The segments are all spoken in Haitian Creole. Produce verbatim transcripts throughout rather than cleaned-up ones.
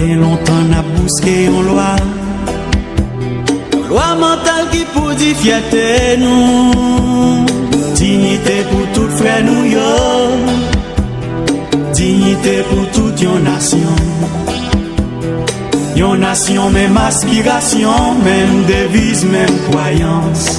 Gen lontan n ap bouske yon lwa, yon lwa mantal ki pou di fyète nou, diyite pou tout frè nou yo, diyite pou tout yon nasyon. Yon nasyon, menm aspirasyon, menm deviz, menm kwayans.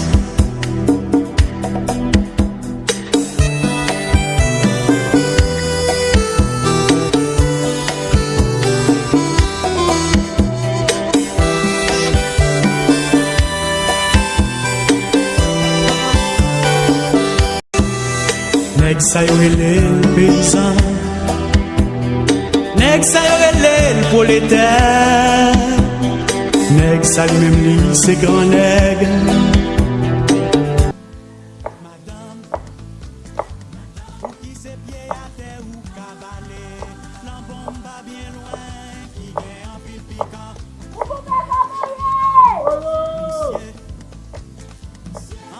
Nèg sa yo rele l peyizan. Nèg sa yo rele l pwoletè. Nèg sa li menm li se gran nèg. Madanm, pou ki se pye atè ou ka bale, lanbonm pa byen lwen, ki gen anpil pikan. Ou koupe kòmanye!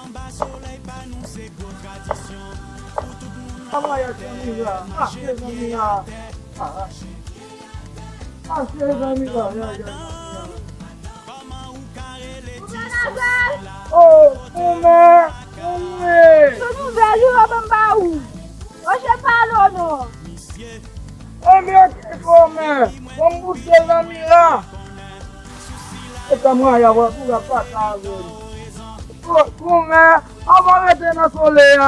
Anba solèy pa nou se gwo tradisyon. Pou tout moun ap rete, manje pye atè. Ase zanmi la, ya, ya, ya. Gouvènè! Oh, kòmè, kòmè. Ki nouvèl, wi, wè m pa ou. Yo, je pale w non. Ebyen, oke, kòmè. Bon, m bouske zanmi la. E kòmè, ya, wè, pou rap pase avè l. Oh, kòmè, anvan rete nan solèy a.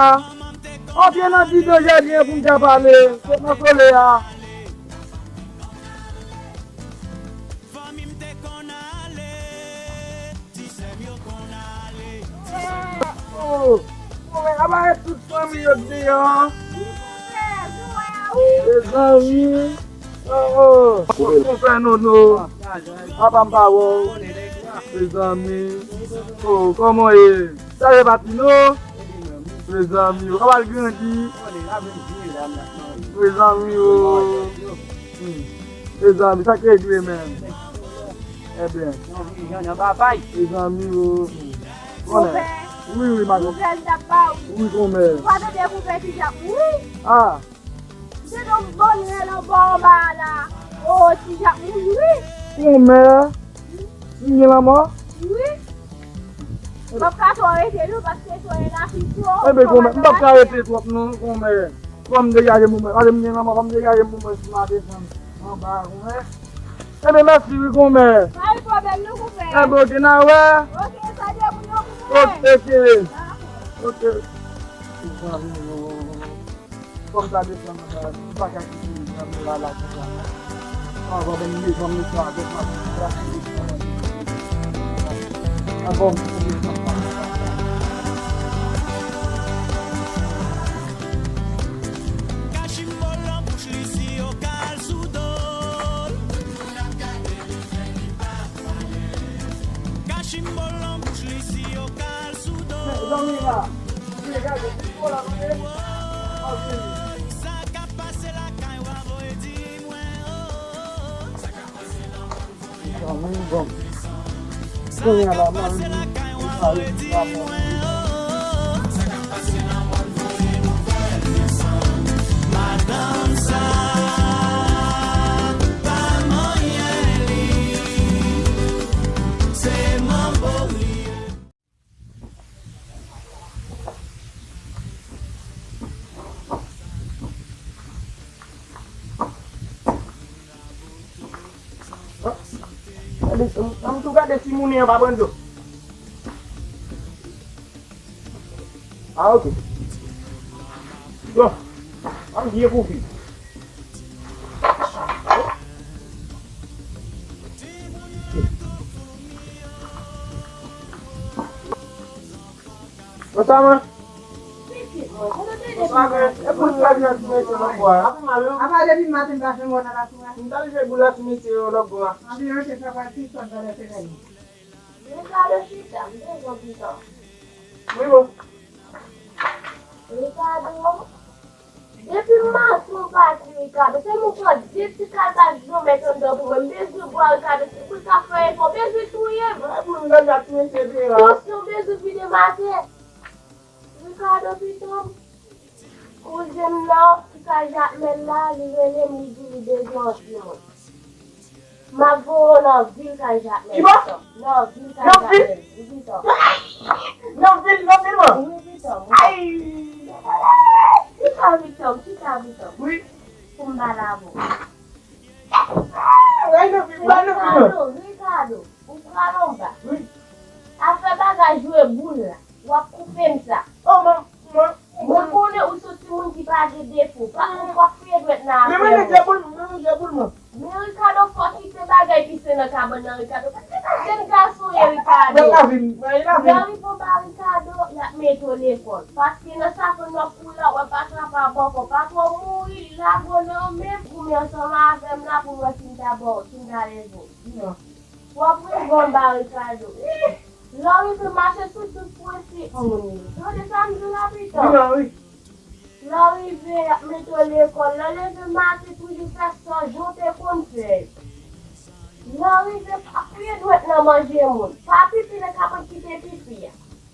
Antre nan ti dlo jèdi pou m ka pale. Sot nan solèy a. Fanmi m te konn ale, ti sè m yo konn ale. Oh, oh, aba e tout fanmi yo k deyò. Mezanmi. Oh, oh. Konpè Nono. Papa m pa wè w. Mezanmi. Oh, kòman w ye? Sa se pati non? Mezanmi, w ap al grandi. Mezanmi, oh. Hmm. Mezanmi, sa k regle menm? Ebyen. Mezanmi, oh. Konpè. Wi, wi, madanm. Konpè, m t ap ba ou. Wi, konpè. Ou pa tande konpè ki jan. Wi. Ah. Se donk bòn rèl anba anba a la. Oh, ti Jak mouri wi. Konmè, m gen lanmò? Wi. M p ap ka twò rete non, paske twò e la fi cho. Enben, konmè, m p ap ka rete twòp non, konmè. Fò m degaje m pou mwen. Paske m gen lanmò, fò m degaje m pou mwen si m a desann anba a, konmè. Enben, mèsi wi, konmè. Pa gen pwoblèm non, konmè. Enben, oke, n a wè. Oke, salye moun yo, konmè. Oke, oke. Dakò. Oke. Fò m ta desann anba, m pa ka kite zanmi la la konsa. Anvan m bezwen m mete avèk madanm sa. Anvan m desann anba. Kachimbo nan bouch li si yo kal sou do l. Kachimbo nan bouch li si yo kal sou do l. Sa k ap pase lakay w a voye di mwen, oh. Sa k ap pase lakay w a voye di mwen, oh. Madanm sa pa manyen li, se manbo li ye. Gade, an m tou gade si moun nan pa pran dlo. Ah, ok. Bon, an m byen kouvi. Bonswa, man. Pitit mwen, kote w te depi maten? E pou sa vin ak mesye lòt bò a. Apa depi maten m pa janm wè w nan lakou a? M t al jwe boul ak mesye yo lòt bò a. Anben, ok, sa pral pi sòt valè fenèl. Ricardo chita, m bezwen w pita. Wi, bon. Ricardo. Depi maten w pati, Ricardo, fè m pran de ti kalbas granmèt anndan pou mwen. M bezwen bwè, Ricardo, se pou l ka fè efò. M bezwen touye m. Mwen pou m gade ak mesye deyò. Tansyon bezwen vide maten. Ricardo, pitit m. Kouzen m nan, ki ka Jakmèl la, li rele m, li di li bezwen antre. M ap voye w nan vil kay Jakmèl, Piton. Nan vil kay Jakmèl. Wi, Piton. Nan vil, nan vil, man. Wi, Piton. Ay! Chita, Piton, chita, Piton. Wi. Pou m pale avè w. Ay, nan vil, nan vil, man. Ricardo, Ricardo, ou pral anba. Wi. Afè bagay jwe boul la. W ap koupe m sa. Oh, man, man. Mwen konnen ou se yon timoun ki pa gen defo. Pa kont w ap fouye dwèt nan afè moun. Men mwen gen boul, men mwen gen boul, man. Men Ricardo, fò kite bagay pise nan kabann nan, Ricardo. Paske se jèn gason ye, Ricardo. Mwen lavi, mwen lavi. Lè w rive anba Ricardo, y ap mete w lekòl. Paske nan sa fè n w ap kouri la, w ap pase apa bòkò. Patwon mouri, li lage w nan men m, goumen ansanm avè m la pou m wè si m ta ba w, si m ta leve w. Non. W ap rive anba Ricardo. Lè w rive mache sou tout pwen timoun yo. Tande sa m di w la, Piton? Wi, wi. Lè w rive, y ap mete w lekòl. Lè w leve maten, toujou fè sa jan w te konn fè. Lè w rive, pa fouye dwèt nan manje moun. Pa pipi nan kabann ki te pipi a.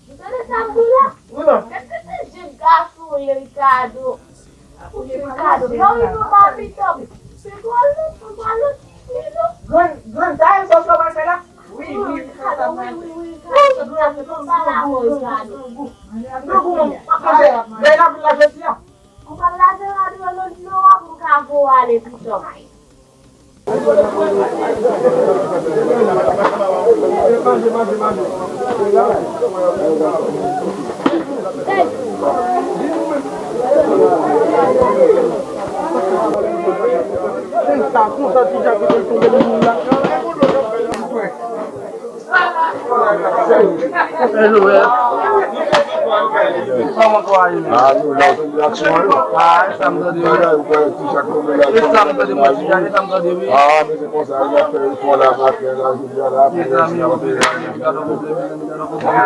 Ou tande sa m di w la? Wi, man. Gad se jèn gason w ye, Ricardo. Ricardo, lè w rive anba Piton, se pral nan, se pral nan, Piton. Grann, grann, sa e sa w pral fè la? Wi, wi, wi, Ricardo, wi, wi, wi, Ricardo, Ricardo, pa la mò, Ricardo. Grangou, man, m ap lave, lè n ap vin la jodi a. Ou pral lave rad ou nan dlo a pou m ka voye w ale, Piton. Kòman kò a ye menm? Ah, nou la, ou te di aksyon, wi. Ah, e sa m tande, wi. Ou wè, ou wè, ti Chak Konbela. E sa m tande, mwen, ti Chak, e sa m tande, wi. Ah, men se konsa, y ap fè efò la, maten la, jodi a la, pou reyisi la, pou reyisi la.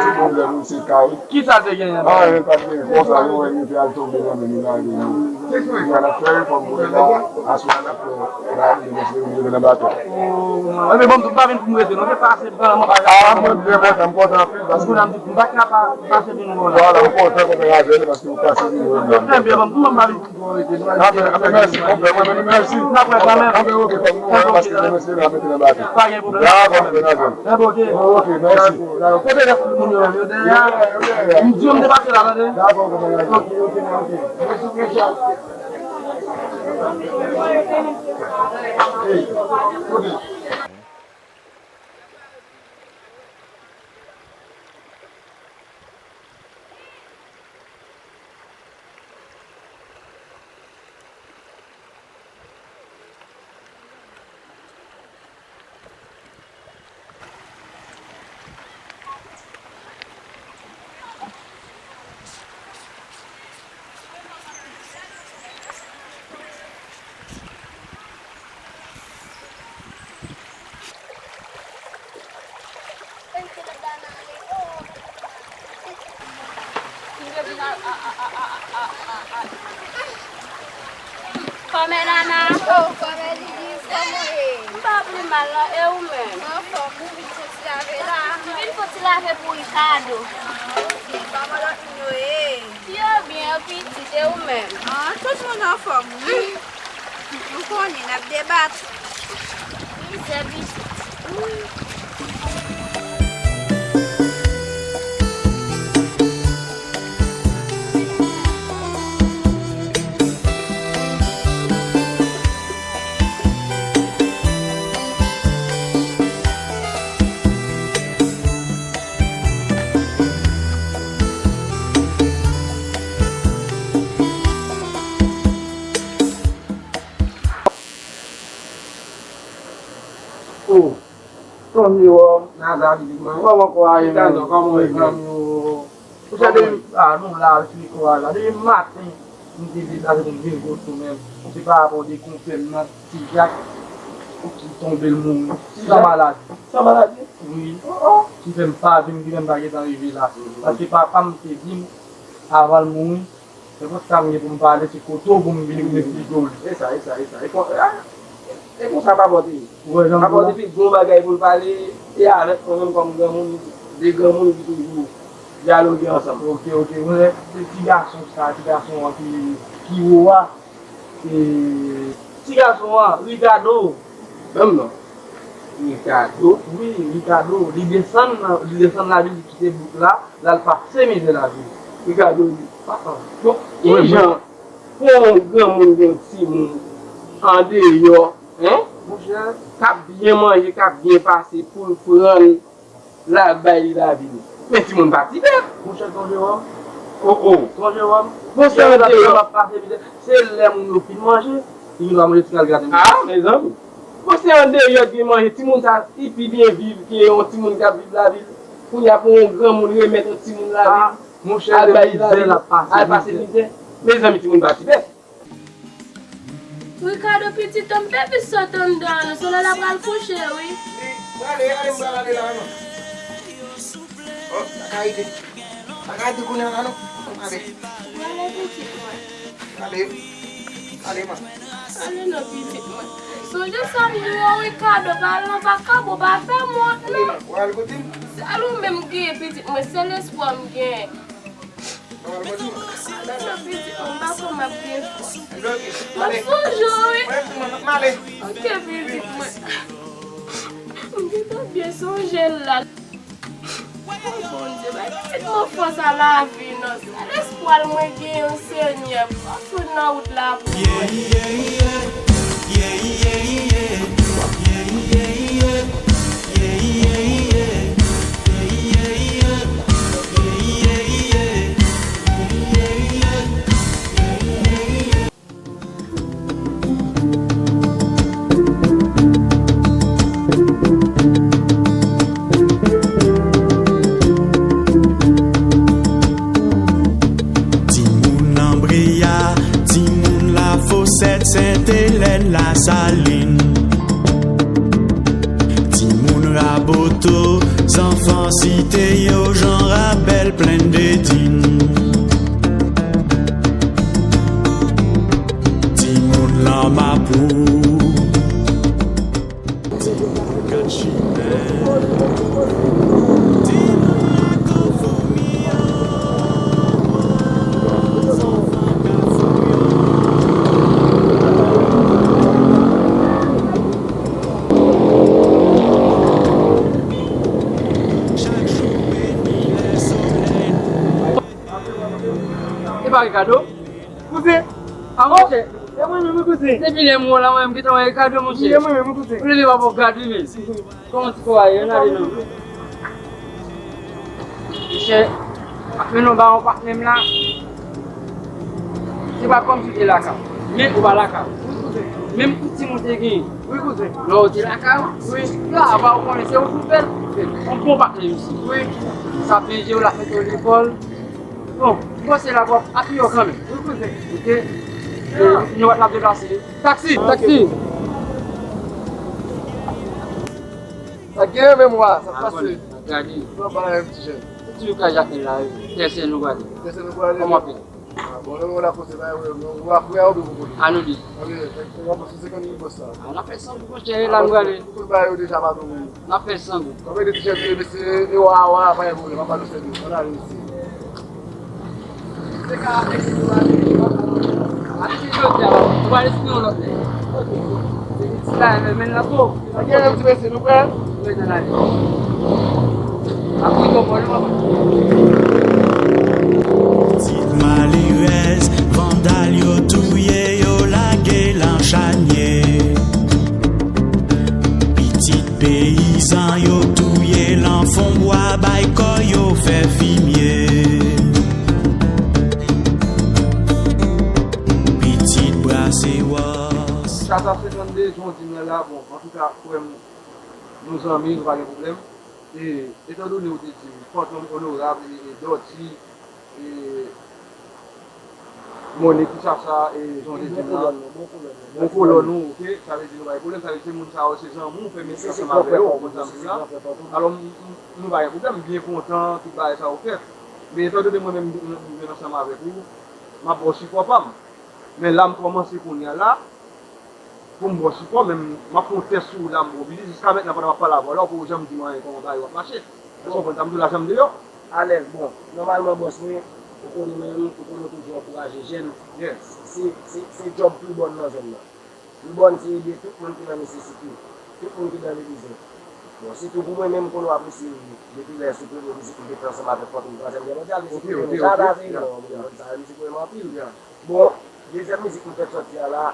Ti pwoblèm, wi, se ka, wi. Kisa te genyen? Ah, men pa t genyen. Konsa, nou wè, nou te al tonbe nan men nou, lage nou. Jodi a, n ap fè efò pou nou la, aswè a, n ap fè, la, nou leve nan bato. Oh, non. Enben, bon, m pa vin pou m rete, non, se pase. Ah, mwen byen kontan, m kontan anpil, paske m pa ka pa pase vin wè w la. Vwala, m kontan, kontan avè nou, paske ou pase vin wè m la. Trè byen, bon, m pa vin pou m rete, non. Anben, anben, mèsi, konpè, mwen menm, mèsi. N ap wè kanmenm. Anben, oke, fòk nou wè, paske demen se la mete nan bato. Pa gen pwoblèm. Dakò, anben, anben. Enben, oke. Oke, mèsi. Dakò, dakò. Kote rès moun yo menm, yo dèyè a? Yo dèyè, yo dèyè. M di yo m te pase la, tande? Dakò, konpè. Oke, oke, oke. Mèsi, mèsi. Hey, kote? Kòmè Nana. Oh, kòmè Lili, kòman w ye? M pa pli mal non, e ou menm? Anfòm, ou vin fè ti lave la? M vin fè ti lave pou Ricardo. Ah, ok. Kòman lòt moun yo ye? Yo byen, yo pitit, e ou menm? Ah, tout moun anfòm, wi. Ou konnen, n ap debat. Mizè pitit. Oh, kòman yo? Kòman kò a ye menm? Ou sa de, ah, nou la, sou lekò a la. Depi maten, m te deplase pou m vin kot ou menm. Se pa rapò de konpè m nan, Ti Jak, ki tonbe, l mouri. San maladi. San maladi? Wi. Oh, oh. Ki fè m pa vin, ki fè m pa gentan rive la. Mhm. Paske papa m te di m, avan l mouri, se pou sa m gen pou m pale, se kote w pou m vin, pou m eksplike w li. E sa, e sa, e sa. E kon, ah, e konsa papa w te ye. Ou wè jan m di w la? Papa w te pi bon bagay pou l pale, e avèk mwen menm kòm granmoun, de granmoun ki toujou dyaloge ansanm. Ok, ok. Mwen, se ti gason sa, ti gason an ki, ki wo a. E ti gason an, Ricardo. Menm non. Ricardo. Wi, Ricardo, li desann, li desann lavil, li kite bouk la, l al pase mizè lavil. Ricardo di, ah, ah. Bon, ki jan pou yon granmoun gen yon timoun andeyò, en, k ap byen manje, k ap byen pase, pou l pran l la bay li lavil. Men timoun pa ti bèt. Monchè, sonje wòm. Oh, oh. Sonje wòm. Bon, se andeyò. Se lè moun yo fin manje, li gen dwa manje ti kal graten. Ah, mezanmi. Bon, se andeyò gen manje. Timoun sa, li pi byen viv ke yon timoun k ap viv lavil. Kounye a pou yon granmoun remèt yon timoun lavil. Ah, monchè, al bay li lavil, al pase mizè. Mezanmi, timoun pa ti bèt. Ricardo, pitit an, baby sot anndan an, non, se lè l ap al kouche, wi. Li prale, ale, m pral ale la, non. Oh, pa ka rete. Pa ka rete kounye a la, non. Ale. Prale, pitit mwen. Ale. Ale, man. Ale non, pitit mwen. Sonje sa m di w, Ricardo, pa al nan vakabon, pa fè m wont, non. Ale, man. Ou al kote m? Sèl ou menm m genyen, pitit mwen, sèl espwa m genyen. Ala non, pitit mwen, m pa kwè m ap gen fòs. M ap sonje w, wi. Ok, pitit mwen. M gentan byen sonje l la. O Bondye, bay pitit mwen fòs a lavi, non. Sèl espwa l mwen genyen, Senyè. Fòs ou nan wout la pou mwen. Timoun Lanbreya, timoun Lafosèt, Sentelèn, Lasalin. Timoun Raboto, zanfan site yo, Jan Rabèl, Plenn Dedin. Timoun Lanmapou. Timoun Kat Chimè. Timoun Lakou Foumi an. Zanfan Kafou yo. Chak jou beni lè solèy. E pa Ricardo? Kouzen! A monchè! E mwen menm wi kouzen! Depi lè m wè w la, mwen menm gentan wè Ricardo, monchè. Wi, e mwen menm wi kouzen! Ou leve pa fò w gad wi, men. Kòman ti kò a ye? Ann ale non. Monchè, ap mennen w ba yon patnè m la. Se pa kòmsi w te lakay ou. Men ou pa lakay ou. Wi, kouzen. Menm pou timoun te genyen. Wi, kouzen. Lè w te lakay ou. Wi. La, apa ou konnen se ou ki fè l. Yon bon patnè isi. Wi. Sa byen jere w, l ap mete w lekòl. Bon, m panse la pou ap apiye w kanmenm. Wi, kouzen. Ok? E, nou wè l ap deplase. Taksi! Taksi! Sa gen menm wa, sa pase. Gade. Pran bagay yon ti jèn. Ti yo ka Jakmèl la, wi. Tèsè nou prale. Tèsè nou prale. Kòman fè? Ah, bon, lè nou la koze la, wi, nou va fè oubyen pou kote? A nou di. Ok, se yon bon, se senkant mil bòs sa. A, n ap fè san gou, monchè, la nou prale. Tout bagay yo deja pa bon. N ap fè san gou. Konbyen de ti jèn ki mesye, e wa, wa, pa gen pwoblèm, pa nou sèvi. Ann ale mesye. Se ka avèk nou ale, pa ka non. Ati jodi a, nou va espere yon lòt lè. Se ti la, men, men la, so. Ok, menm ti mesye, nou prè? Wi, nan lane. Apre, konpò, nou va. Pitit malerèz, vandal yo touye, yo lage l an chanyè. Pitit peyizan yo touye l an fon bwa, bay kò yo fè fimye. Pitit brase wòs. Sa, sa se tande, jan w di m nan la, bon, antouka, frè m, nou zanmi, nou pa gen pwoblèm. E, etandone ou te di m, Fantom Onorab e, e Dòti, e, Monik, ki sa sa, e, jan w te di m nan. Bon kolòn nou, ok? Sa vle di nou pa gen pwoblèm, sa vle di se moun sa yo, se zanmi w, fè metye ansanm avè yo, ou konprann sa m di w la? Alò, m, m, nou pa gen pwoblèm, m byen kontan, tout bagay sa yo fèt. Men etandone mwen menm, m, m vin ansanm avèk ou, m ap ba w sipò pa m. Men la, m kòmanse kounye a la, pou m ba w sipò, men m, m ap fè yon tès sou ou la, m ba w vizit. Jiska mentnan, pandan m ap pale avè w la, ou poko janm di m anyen kòman bagay yo ap mache. Èske w konprann sa m di w la, janm deyò? Alèz, bon, nòmalman, bòs mwen, ou konnen mwen menm, ou konnen toujou ankouraje jèn. Yes. Se, se, se djòb pli bòn nan zòn nan. Pli bòn, se ede tout moun ki nan nesesite. Tout moun ki nan legliz yo. Bon, sitou pou mwen menm, konnen w apresye depi lè sou premye mizik m te fè ansanm avèk Fantom Twazyèm Gè Mondyal, mizik mwen renmen, Chata se non, mwen konn sa, mizik mwen renmen anpil. Bon, dezyèm mizik m fèk sòti a la,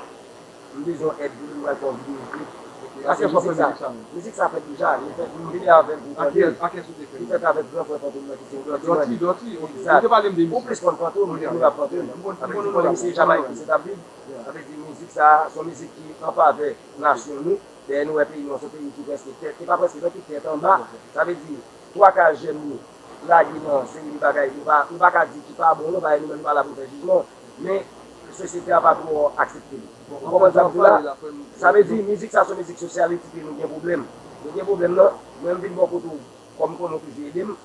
m bezwen èd pou li, m pral fè yon videyo klip. Paske mizik sa, mizik sa fèt deja, li fèt, m vini avè l pou tande l. Li fèt avèk gran frè Fantom nan ki se Dòti. Dòti, Dòti, ok. Ou te pale m de mizik. Ou plis konn Fantom, ou konn rap Fantom. Sa vle di, konnen misye Jamayik, misye t ap viv. Sa vle di, mizik sa, se yon mizik ki an favè nasyon nou. Dèyè nou wè peyi nou an se yon peyi ki prèske tèt, ki pa prèske non, ki tèt anba. Sa vle di, twa ka jèn nou lage nan seri de bagay, nou pa, nou pa ka di ki pa bon non, paske nou menm nou pa la pou fè jijman. Men, sosyete a pa twò aksepte l. Ou konprann sa m di la? Sa vle di, mizik sa se yon mizik sosyal, li kite nou gen pwoblèm. Nou gen pwoblèm nan, mwen m vin bò kote w, kòm konnen w toujou ede m.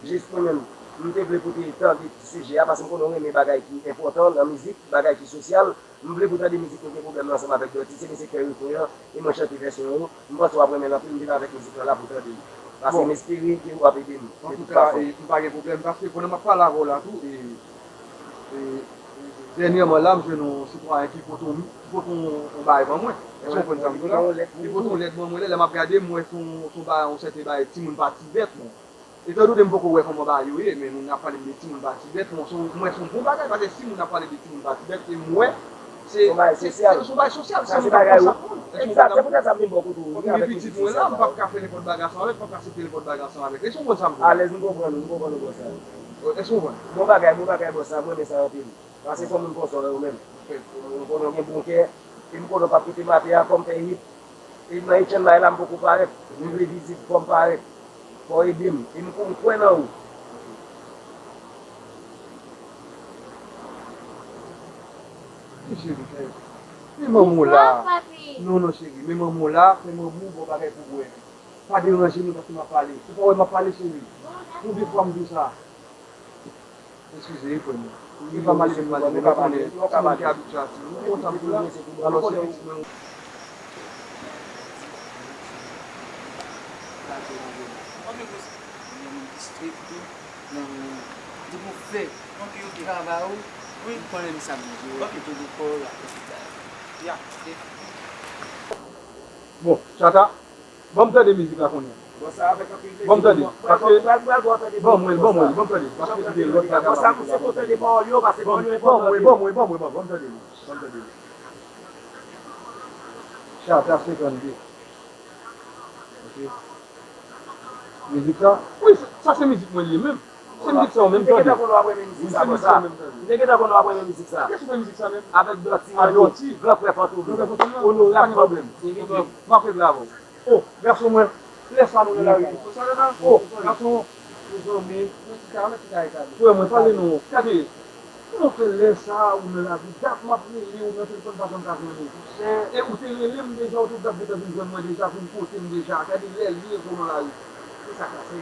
Jis mwen menm, m te vle pou te tande sijè a, paske m konnen w renmen bagay ki enpòtan nan mizik, bagay ki sosyal. M vle pou tande mizik mwen gen pwoblèm nan ansanm avèk Dòti, se misye k fè refren an, e mwen chante vèsyon an yo. M panse w ap renmen l anpil, m vin avèk mizik lan la pou tande l. Paske m espere ke w ap ede m. Antouka, e, m pa gen pwoblèm, paske pandan m ap pale avè w la tou, e, e, dènyèman la, m jwenn yon sitwayen ki pote yon, ki pote yon, yon bagay ban mwen. Èske w konprann sa m di w la? Li pote yon lèt ban mwen, lè, lè m ap gade, m wè se yon, se yon bagay, yon sèten bagay, timoun pa ti bèt, bon. Etan done m poko wè kòman bagay yo ye, men moun ap pale m de timoun pa ti bèt, mwen se, mwen se yon bon bagay, paske si moun ap pale de timoun pa ti bèt, e mwen, se, se, se, se yon bagay sosyal, se yon bagay sa pou. Egzak, se poutèt sa m vin bò kote w wi, avèk mizik sa. Pitit mwen la, m p ap ka fè nenpòt bagay ansanm avèk, m p ap ka aksepte nenpòt bagay ansanm avèk. Èske w konprann sa m di w la? Alèz, m konprann, m konprann, m konprann sa. Èske w konprann? Bon bagay, bon bagay, bòs, sa, m renmen sa anpil. Paske se yon moun konsa w menm. M konnen w gen bon kè, e m konnen w p ap kite maten an, fò m fè hit. E nan Etienne Maël la m poko parèt. M vle vizib, fò m parèt. Fò w ede m. E m, m kwè nan ou. Wi, cheri, fè. Men manman w la. Non, non, cheri, men manman w la, fè manman w ba w bagay pou bwè. Pa deranje nou paske m ap pale. Ou pa wè m ap pale, cheri? Konbyen fwa m di w sa? Eskize wi, frè mwen. E pa mal ke m pale, men nou konnen, timoun ki abitye a timoun, ou konn sa m di w la, alò se pitit mwen. Ok, bòs. Mwen moun ki strik tou, men depi w fè yon travay ou, ou konnen sa m di w, ou toujou fò la, tout bagay. Ya, ok. Bon, Chata, ban m tande mizik la kounye a. Bon, sa avèk anpil plezi. Ban m tande. Paske, ban mwen, ban mwen, ban m tande. Paske se lòt bagay la. Bon, sa pou se pou tande pawòl yo, paske pawòl yo enpòtan anpil. Ban mwen, ban mwen, ban mwen, ban mwen, ban mwen, ban m tande. Ban m tande. Chata senkannde. Ok. Mizik sa? Wi, sa, sa se mizik mwen li ye menm. Se mizik sa ou menm tande. Wi, se mizik sa ou menm tande. M te gentan konnen w ap renmen mizik sa. Kiyès ou fè mizik sa menm? Avèk Dòti, Dòti, gran frè Fantom. Gran frè Fantom nan? Onorab Fantom. Pa gen pwoblèm. M ap regle avè w. O, gason mwen, lè sa nou nan lari tou. O, gason. Mezanmi, mwen ti ka, mwen ti ka eta. Frè mwen, pale non. Gade, kòman fè lè sa ou nan lari? Dat m ap rele ou nan telefòn, pa janm ka jwenn ou. E ou te rele m deja, ou te t ap gentan vin jwenn mwen deja pou m pote m deja. Gade lè l ye pou w nan lari. Se sa k pase.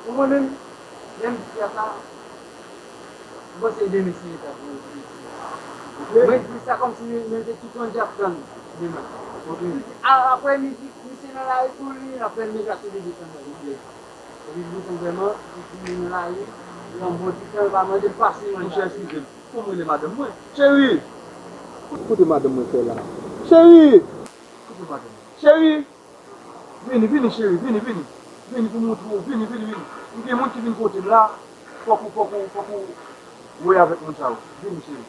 Ou mwen menm, lè m di sa, m panse demen se eta pou ou. Mwen di sa kòmsi mwen te tout yon djab tann demen. Apre mizik, misye nan lari tou, li, l ap fè l deja sou desann nan. Epi li tou vrèman, li fini nan lari, pran bon ti tan, li pa mande m pase manje. Monchè, eskize m. Fò m rele madanm mwen. Cheri! Kote madanm mwen fè la? Cheri! Kote madanm mwen? Cheri! Vini, vini, cheri, vini, vini. Vini pou m montre w, vini, vini, vini. M gen moun ki vin kote m la, fòk ou, fòk ou, fòk ou wè avèk moun sa yo. Vini, cheri.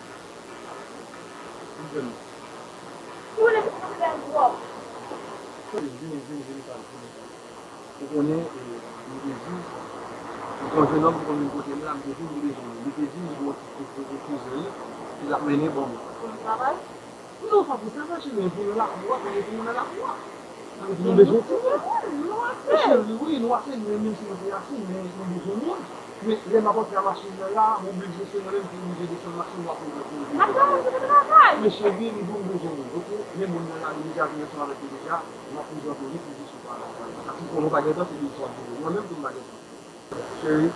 Vini, cheri. Vini, vini, vini, vini, vini. Ou konnen, e, li te di, li te di, li te di, li te di, li te di, li te di, li l ap mennen ban mwen. Pou travay? Non, pa pou travay, cheri, men pou nan lakou a, pou nou, pou nou nan lakou a. Sa vle di nou bezwen timoun. Men cheri, wi, nou ap fè, men menm si nou te ase, men nou bezwen moun. Men lè m ap antre a machin nan la, m oblije, se mwen menm ki oblije desann machin, m ap oblije. N ap travay, se travay. Men cheri, m di w m bezwen moun, oke? Men moun nan la, li deja vin ansanm avèk li deja, m ap prezante w li pou di sou pa la. Paske konnen w pa gen tan, se de istwa de mwen menm tou m pa gen tan. Cheri,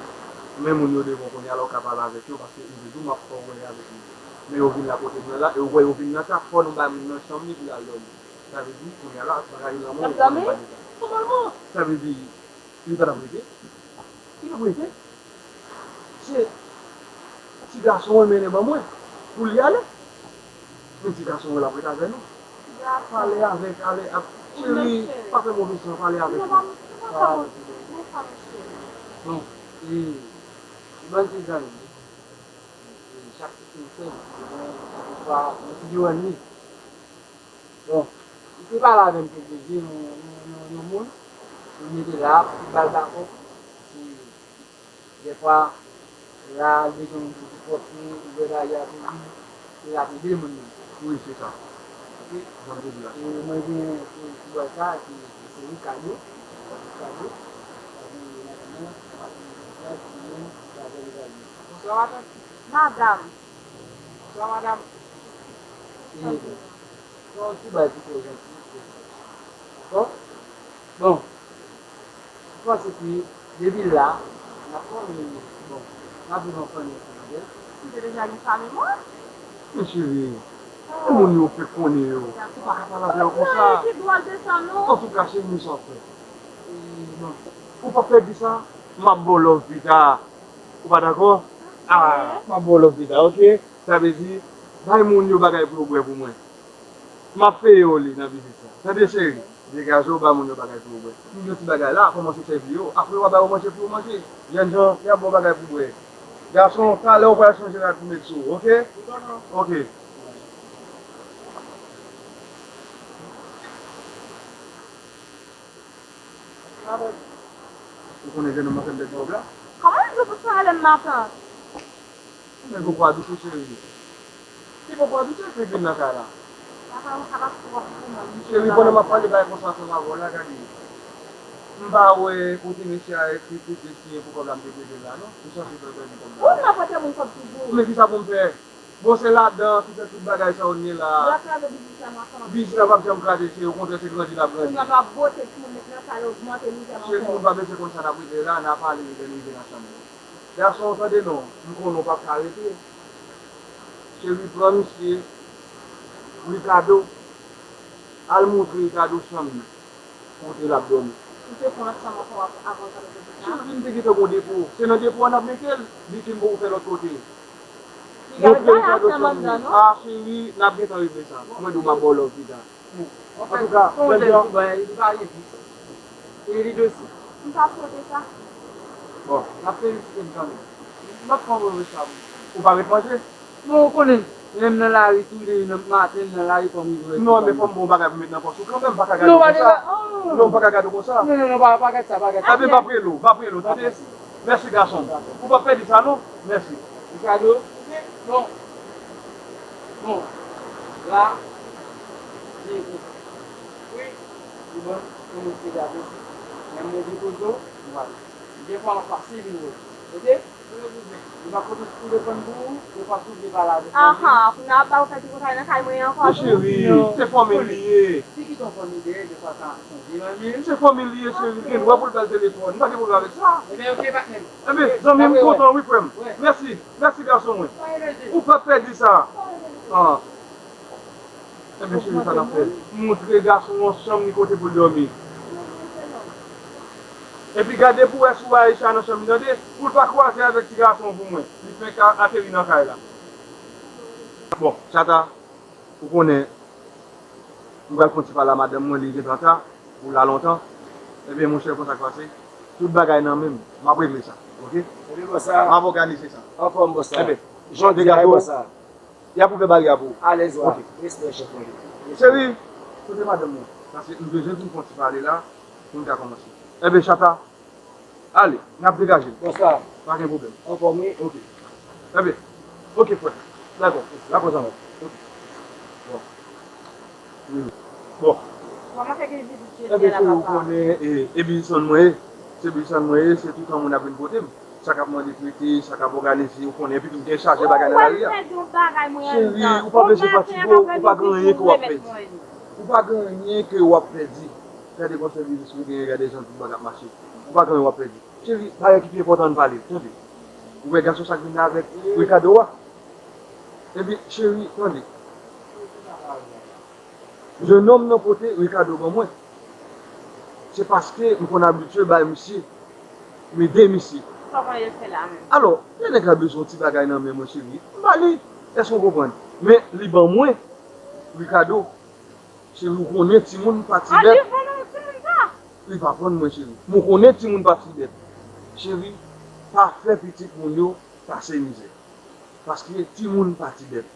men moun yo devan w kounye a la, w ka pale avèk yo, paske m te di w m ap fè w wè avèk yo. Men yo vin la kote m nan la, e w wè yo vin nan sa, fò nou bay moun nan chanm li pou l al dòmi. Sa vle di, kounye a la, bagay lanmou yo konnen pa gen tan. Sa vle di, li pa t ap rete. Li p ap rete. Se ti gason an mennen ban mwen pou li ale. Men ti gason an l ap ret avè nou. Pale avèk, ale, ap, cheri, pa fè move san, pale avèk li. Pale avèk li. Bon, e, li bann ti zanmi. E, chak ti fen, li gen, chak fwa, yon ti yo anni. Bon, li te pale avè m kèk de je, yon, yon, yon, yon moun, li mete la, pou ba l dakò. Dèfwa, la, li bezwen yon moun ki pwòpte, ouvè bagay a pou li, se l ap ede moun nan. Wi, se sa. Oke? Jan m te di la. E mwen gen, e, ti bòy sa, ki, ki se Ricardo. Ricardo. Sa gen madanm nan, sa gen yon ti moun, sa gen yon ti moun. Bonswa, madanm. Madanm. Bonswa, madanm. E, Bon, ti bagay ki twò janti, se sa. Dakò? Bon, m panse ke depi la, n ap fòme, bon, n ap viv an fanmi ansanm avè l. Ou te deja gen fanmi, mwen? Men cheri, e moun yo fèk konnen yo. Ou pa ka pale avè yo konsa. Ki dwòl de sa, non? Antouka, cheri, men sa w ap fè. E, bon, ou p ap pèdi sa, m ap ba w love pita. Ou pa dakò? Ah, m ap ba w love pita, oke? Sa vle di, bay moun yo bagay pou yo bwè pou mwen. M ap peye w li nan vizit sa. Tande cheri, degaje w ba moun yo bagay pou yo bwè. M gen yon ti bagay la, kòmanse sèvi yo. Apre w a ba yo manje pou yo manje. Jènjan, y ap ba w bagay pou bwè. Gason, talè w pral chanje rad pou met sou ou, oke? Oke. Ou konnen jennonm nan fè m pèdi kòb la? Kòman m di w pou sa rele m matant? Men poko abitye, cheri. Si poko abitye, epi vin nan kay la. Papa, ou sa pa twòp pou mwen. Cheri, pandan m ap pale bagay konsa ansanm avè w la, gade. M pa wè kote mesye a ekri kote siyen pou kòb la m te prete l la, non. Ou sanse fè l pèdi kòb la. Ou m ap prete moun kòb toujou. Men kisa pou m fè? Bon, se ladan ki fè tout bagay sa yo n ye la. Yo ap kraze biznis la, m ap fè. Biznis la p ap janm kraze, cheri, okontrè, se grandi l ap grandi. Kounye a m ap bote timoun nan kay la, ogmante mizè m ankò. Cheri, nou pa bezwen konn sa n ap regle la, n a pale lè n rive nan chanm nan. Gason, tande non, m konnen w p ap ka rete. Cheri, pran misye, Ricardo, al montre Ricardo chanm li. Kote l ap dòmi. Ou te pran chanm ankò avan w t ap mete sa? Cheri, m te gentan gon depo. Se nan depo a n ap mete l, li fin poko fè lòt kote. Montre Ricardo chanm li. Ah, cheri, n ap gentan regle sa. Mwen di w m ap ba w love pita. Antouka, jènjan. Li pa revis. E li dosi. M pa swete sa. Bon, n ap felisite m kanmenm. M ap pran move chanm. Ou pa ret manje? Non, ou konnen, lè m nan lari, tou lè nan maten, m nan lari, fò m rive wè. Non, men fò m ba w bagay pou met nan pòch ou kanmenm, m pa ka gade w konsa. Non, pa de la, oh. Non, m pa ka gade w konsa. Non, non, non, pa, pa gade sa, pa gade sa. Ebyen, m ap rele w, m ap rele w, tande? Mèsi, gason m. Ou p ap pèdi sa, non? Mèsi. Ricardo, bon, bon, la, li, li, wi, li bon, pou nou se gade. Men mwen di kozo, m pral. Gen fwa m ap pase vin wè. Oke? Li pa kote pou depann pou ou, yo pa tou vle pale avèk mwen. Aha, kounye a ap ba ou fè ti kontray nan kay mwen ankò tou? Cheri, se fanmi l li ye. Si ki ton fanmi dèyè, de fwa sa, son vye manmi. Se fanmi l li ye, cheri, gen dwa pou l ba l telefòn. M pa gen pwoblèm avèk sa. Ebyen, oke, patnè m. Ebyen, zanmi m, kontan wi, frè m. Mèsi, mèsi, gason mwen. Ou p ap pèdi sa. Ah. Ebyen, cheri, sa n ap fè? Montre gason an chanm li kote pou l dòmi. Epi gade pou w wè si w wè Aisha nan chanm li, tande? Pou l pa kwaze avèk ti gason pou mwen. Li fenk a-, ateri nan kay la. Bon, Chata, ou konnen, m pral fè yon ti pale a madanm mwen, li gentan ta, pou la lontan. Ebyen, monchè, konsa k pase. Tout bagay nan men m, m ap regle sa, oke? Ebyen, bòs la. M ap òganize sa. Anfòm, bòs la. Ebyen, jan w di a, bòs la. Y ap ouvè baryè a pou ou. Alèz, wa. Oke. Respè, chèf mwen. Cheri, kote madanm mwen? Paske m bezwen vin fè yon ti pale la, pou n ka kòmanse. Ebyen, Chata, ale, n ap degaje n. Bòs la. Pa gen pwoblèm. Anfòm, wi. Oke. Ebyen, oke, frè. Dakò. Dakò, zanmi. Oke. Bon. Wi. Bon. Kòman fè gen vizit jodi a la, papa? Ebyen, cheri, ou konnen, e, e biznismann mwen ye. Se biznismann mwen ye, se toutan moun ap vin kote m. Sa k ap mande prete, sa k ap òganize, ou konnen, epi tou m gen chaje bagay nan lari a. Cheri, ou pa bezwen fatige w, ou pa gen anyen ke w ap pèdi. Ou pa gen anyen ke w ap pèdi. Gade konsèy biznis ou genyen, gade jan tout bagay ap mache. Ou pa gen anyen w ap pèdi. Cheri, bagay ki pi enpòtan ann pale, tande. Ou wè gason sa k vin la avèk Ricardo a? Ebyen, cheri, tande. Jennonm nan pote Ricardo ban mwen. Se paske m konn abitye bay misye, m ede misye. Sa w konnen yo fè la menm? Alò, lè nèg la bezwen yon ti bagay nan men mwen, cheri, m ba li. Èske w konprann? Men li ban mwen Ricardo. Cheri, ou konnen timoun pa ti bèt. Li pa konn mwen, cheri. Mwen konnen timoun pa ti bèt. Cheri, pa fè pitit moun yo pase mizè. Paske timoun pa ti bèt.